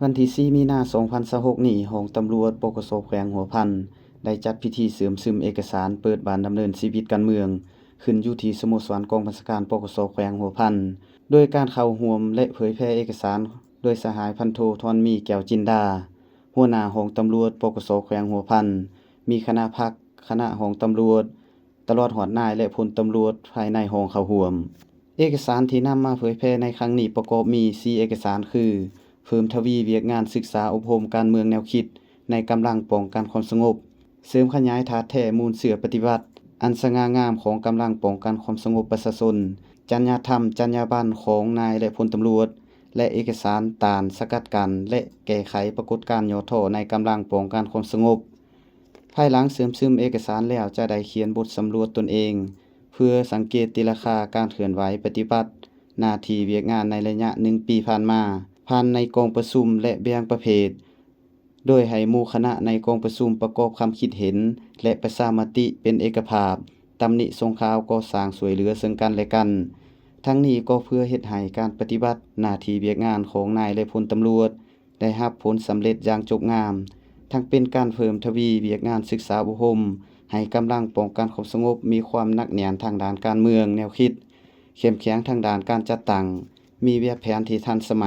ວັນທີສີ່ ມີນາ ສອງພັນຊາວຫົກນີ້, ຫ້ອງຕຳຫຼວດ ປກສ ແຂວງຫົວພັນ ໄດ້ຈັດພິທີເສີມຊຶມເອກະສານເປີດບ້ານດຳເນີນຊີວິດການເມືອງ ຂຶ້ນຢູ່ທີ່ສະໂມສອນກອງບັນຊາການ ປກສ ແຂວງຫົວພັນ ໂດຍການເຂົ້າຮ່ວມ ແລະ ເຜີຍແຜ່ເອກະສານໂດຍສະຫາຍພັນໂທ ທອນມີ ແກ້ວຈິນດາ, ຫົວໜ້າຫ້ອງຕຳຫຼວດ ປກສ ແຂວງຫົວພັນ, ມີຄະນະພັກ, ຄະນະຫ້ອງຕຳຫຼວດ, ຕະຫຼອດຮອດນາຍ ແລະ ພົນຕຳຫຼວດພາຍໃນຫ້ອງເຂົ້າຮ່ວມ. ເອກະສານທີ່ນຳມາເຜີຍແຜ່ໃນຄັ້ງນີ້ປະກອບມີສີ່ເອກະສານຄື: ເພີ່ມທະວີວຽກງານສຶກສາອົບຮົມການເມືອງແນວຄິດໃນກຳລັງປ້ອງກັນຄວາມສະຫງົບ, ເສີມຂະຫຍາຍທາດແທ້ມູນເຊື້ອປະຕິວັດອັນສະຫງ່າງາມຂອງກຳລັງປ້ອງກັນຄວາມສະຫງົບປະຊາຊົນ, ຈັນຍາທຳ, ຈັນຍາບັນຂອງນາຍ ແລະ ພົນຕຳຫຼວດ ແລະ ເອກະສານຕ້ານສະກັດກັ້ນ ແລະ ແກ້ໄຂປາກົດການຫຍໍ້ທໍ້ໃນກຳລັງປ້ອງກັນຄວາມສະຫງົບ. ພາຍຫຼັງເສີມຊຶມເອກະສານແລ້ວ ຈະໄດ້ຂຽນບົດສຳຫຼວດຕົນເອງ ເພື່ອສັງເກດຕີລາຄາການເຄື່ອນໄຫວປະຕິບັດໜ້າທີ່ວຽກງານໃນໄລຍະໜຶ່ງປີຜ່ານມາ, ຜ່ານໃນກອງປະຊຸມ ແລະ ແບ່ງປະເພດ, ໂດຍໃຫ້ໝູ່ຄະນະໃນກອງປະຊຸມປະກອບຄຳຄິດເຫັນ ແລະ ປະຊາມະຕິເປັນເອກະພາບ, ຕຳໜິສົ່ງຂ່າວ, ກໍ່ສ້າງຊ່ວຍເຫຼືອເຊິ່ງກັນ ແລະ ກັນ. ທັງນີ້ກໍເພື່ອເຮັດໃຫ້ການປະຕິບັດໜ້າທີ່ວຽກງານຂອງນາຍ ແລະ ພົນຕຳຫຼວດ ໄດ້ຮັບຜົນສຳເລັດຢ່າງຈົບງາມ, ທັງເປັນການເພີ່ມທະວີວຽກງານສຶກສາອົບຮົມໃຫ້ກຳລັງປ້ອງກັນຄວາມສະຫງົບມີຄວາມໜັກແໜ້ນທາງດ້ານການເມືອງແນວຄິດ, ເຂັ້ມແຂງທາງດ້ານການຈັດຕັ້ງ, ມີແບບແຜນທີ່ທັນສະໄໝ,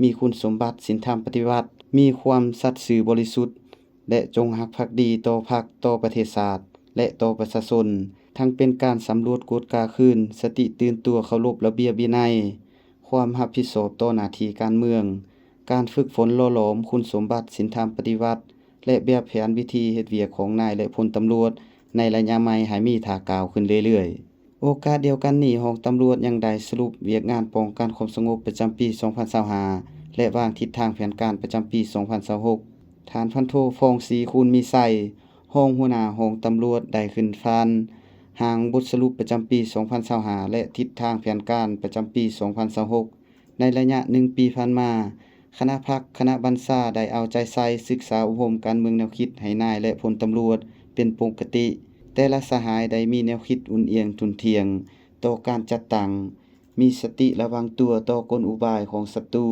ມີຄຸນສົມບັດສິນທຳປະຕິວັດ, ມີຄວາມສັດຊື່ບໍລິສຸດ ແລະ ຈົງຮັກພັກດີຕໍ່ພັກ, ຕໍ່ປະເທດຊາດ ແລະ ຕໍ່ປະຊາຊົນ, ທັງເປັນການສຳຫຼວດກວດກາຄືນ, ສະຕິຕື່ນຕົວເຄົາລົບລະບຽບວິໄນ, ຄວາມຮັບຜິດຊອບຕໍ່ໜ້າທີ່ການເມືອງ, ການຝຶກຝົນຫຼໍ່ຫຼອມຄຸນສົມບັດສິນທຳປະຕິວັດ ແລະ ແບບແຜນວິທີເຮັດວຽກຂອງນາຍ ແລະ ພົນຕຳຫຼວດໃນໄລຍະໃໝ່ໃຫ້ມີທ່າກ້າວຂຶ້ນເລື້ອຍໆ. ໂອກາດດຽວກັນນີ້, ຫ້ອງຕຳຫຼວດຍັງໄດ້ສະຫຼຸບວຽກງານປ້ອງກັນຄວາມສະຫງົບປະຈຳປີສອງພັນຊາວຫ້າ ແລະ ວາງທິດທາງແຜນການປະຈຳປີສອງພັນຊາວຫົກ. ທ່ານພັນໂທ ຟອງສີ ຄູນມີໄຊ, ຮອງຫົວໜ້າຫ້ອງຕຳຫຼວດ ໄດ້ຂຶ້ນຜ່ານຮ່າງບົດສະຫຼຸບປະຈຳປີສອງພັນຊາວຫ້າ ແລະ ທິດທາງແຜນການປະຈຳປີສອງພັນຊາວຫົກ. ໃນໄລຍະໜຶ່ງປີຜ່ານມາ, ຄະນະພັກ, ຄະນະບັນຊາໄດ້ເອົາໃຈໃສ່ສຶກສາອົບຮົມການເມືອງແນວຄິດໃຫ້ນາຍ ແລະ ພົນຕຳຫຼວດເປັນປົກກະຕິ. ແຕ່ລະສະຫາຍໄດ້ມີແນວຄິດອຸ່ນອຽງທຸ່ນທ່ຽງຕໍ່ການຈັດຕັ້ງ, ມີສະຕິລະວັງຕົວຕໍ່ກົນອຸບາຍຂອງສັດຕູ,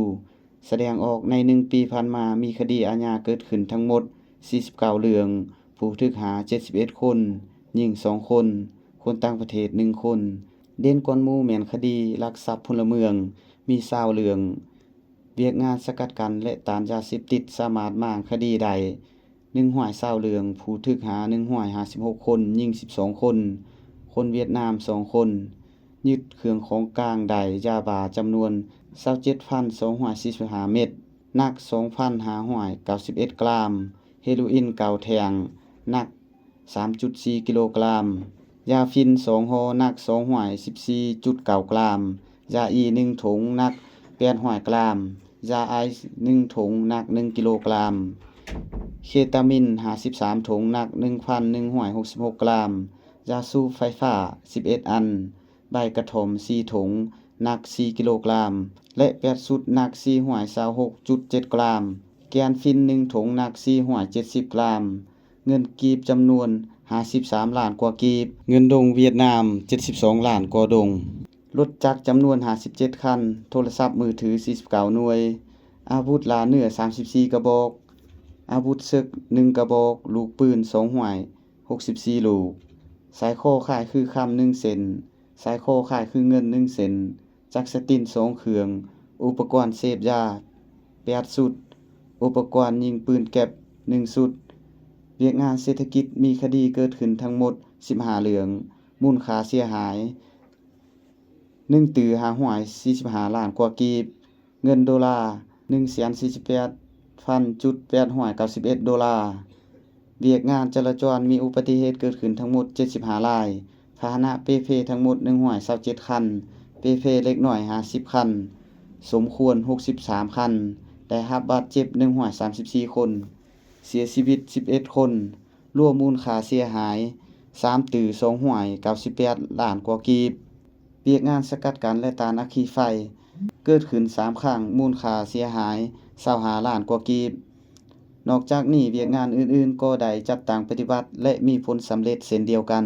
ສະແດງອອກໃນໜຶ່ງປີຜ່ານມາ ມີຄະດີອາຍາເກີດຂຶ້ນທັງໝົດສີ່ສິບເກົ້າເລື່ອງ, ຜູ້ຖືກຫາເຈັດສິບເອັດຄົນ, ຍິງສອງຄົນ, ຄົນຕ່າງປະເທດໜຶ່ງຄົນ. ເດັ່ນກ່ອນໝູ່ແມ່ນຄະດີລັກຊັບພົນລະເມືອງ ມີຊາວເລື່ອງ, ວຽກງານສະກັດກັ້ນ ແລະ ຕ້ານຢາເສບຕິດສາມາດມ້າງຄະດີໄດ້ໜຶ່ງຮ້ອຍຊາວເລື່ອງ, ຜູ້ຖືກຫາໜຶ່ງຮ້ອຍຫ້າສິບຫົກຄົນ, ຍິງສິບສອງຄົນ, ຄົນຫວຽດນາມສອງຄົນ. ຍຶດເຄື່ອງຂອງກາງໄດ້ຢາບ້າຈຳນວນຊາວເຈັດພັນສອງຮ້ອຍສີ່ສິບຫ້າເມັດ, ໜັກສອງພັນຫ້າຮ້ອຍເກົ້າສິບເອັດກຣາມ, ເຮໂຣອິນເກົ້າແທ່ງ, ໜັກສາມຈຸດສີ່ກິໂລກຣາມ, ຢາຝິ່ນສອງຫໍ່, ໜັກສອງຮ້ອຍສິບສີ່ຈຸດເກົ້າກຣາມ, ຢາອີໜຶ່ງຖົງ, ໜັກແປດຮ້ອຍກຣາມ, ຢາໄອສ໌ໜຶ່ງຖົງ, ໜັກໜຶ່ງກິໂລກຣາມ, ເຄຕາມິນຫ້າສິບສາມຖົງ, ໜັກໜຶ່ງພັນໜຶ່ງຮ້ອຍຫົກສິບຫົກກຣາມ, ຢາສູບໄຟຟ້າສິບເອັດອັນ, ໃບກະທ່ອມສີ່ຖົງ, ໜັກສີ່ກິໂລກຣາມ ແລະ ແປດຊຸດ, ໜັກສີ່ຮ້ອຍຊາວຫົກຈຸດເຈັດກຣາມ, ແກ່ນຝິ່ນໜຶ່ງຖົງ, ໜັກສີ່ຮ້ອຍເຈັດສິບກຣາມ, ເງິນກີບຈຳນວນຫ້າສິບສາມລ້ານກວ່າກີບ, ເງິນດົງຫວຽດນາມເຈັດສິບສອງລ້ານກວ່າດົງ, ລົດຈັກຈຳນວນຫ້າສິບເຈັດຄັນ, ໂທລະສັບມືຖືສີ່ສິບເກົ້າໜ່ວຍ, ອາວຸດລ່າເນື້ອສາມສິບສີ່ກະບອກ, ອາວຸດເສິກໜຶ່ງກະບອກ, ລູກປືນສອງຮ້ອຍຫົກສິບສີ່ລູກ, ສາຍຄໍຄ້າຍຄືຄຳໜຶ່ງເສັ້ນ, ສາຍຄໍຄ້າຍຄືເງິນໜຶ່ງເສັ້ນ, ຈັກສະຕິນສອງເຄື່ອງ, ອຸປະກອນເສບຢາແປດຊຸດ, ອຸປະກອນຍິງປືນແກັບໜຶ່ງຊຸດ. ວຽກງານເສດຖະກິດມີຄະດີເກີດຂຶ້ນທັງໝົດສິບຫ້າເລື່ອງ, ມູນຄ່າເສຍຫາຍໜຶ່ງຕື້ຫ້າຮ້ອຍສີ່ສິບຫ້າລ້ານກວ່າກີບ, ເງິນໂດລາໜຶ່ງແສນສີ່ສິບແປດພັນຈຸດແປດຮ້ອຍເກົ້າສິບເອັດໂດລາ. ວຽກງານຈະລາຈອນມີອຸປະຕິເຫດເກີດຂຶ້ນທັງໝົດເຈັດສິບຫ້າລາຍ, ພາຫະນະເປ່ເພທັງໝົດໜຶ່ງຮ້ອຍຊາວເຈັດຄັນ, ເປ່ເພເລັກນ້ອຍຫ້າສິບຄັນ, ສົມຄວນຫົກສິບສາມຄັນ, ໄດ້ຮັບບາດເຈັບໜຶ່ງຮ້ອຍສາມສິບສີ່ຄົນ, ເສຍຊີວິດສິບເອັດຄົນ, ລວມມູນຄ່າເສຍຫາຍສາມຕື້ສອງຮ້ອຍເກົ້າສິບແປດລ້ານກວ່າກີບ. ວຽກງານສະກັດກັ້ນ ແລະ ຕ້ານອັກຄີໄຟເກີດຂຶ້ນສາມຄັ້ງ, ມູນຄ່າເສຍຫາຍຊາວຫ້າລ້ານກວ່າກີບ. ນອກຈາກນີ້, ວຽກງານອື່ນໆກໍໄດ້ຈັດຕັ້ງປະຕິບັດ ແລະ ມີຜົນສຳເລັດເຊັ່ນດຽວກັນ.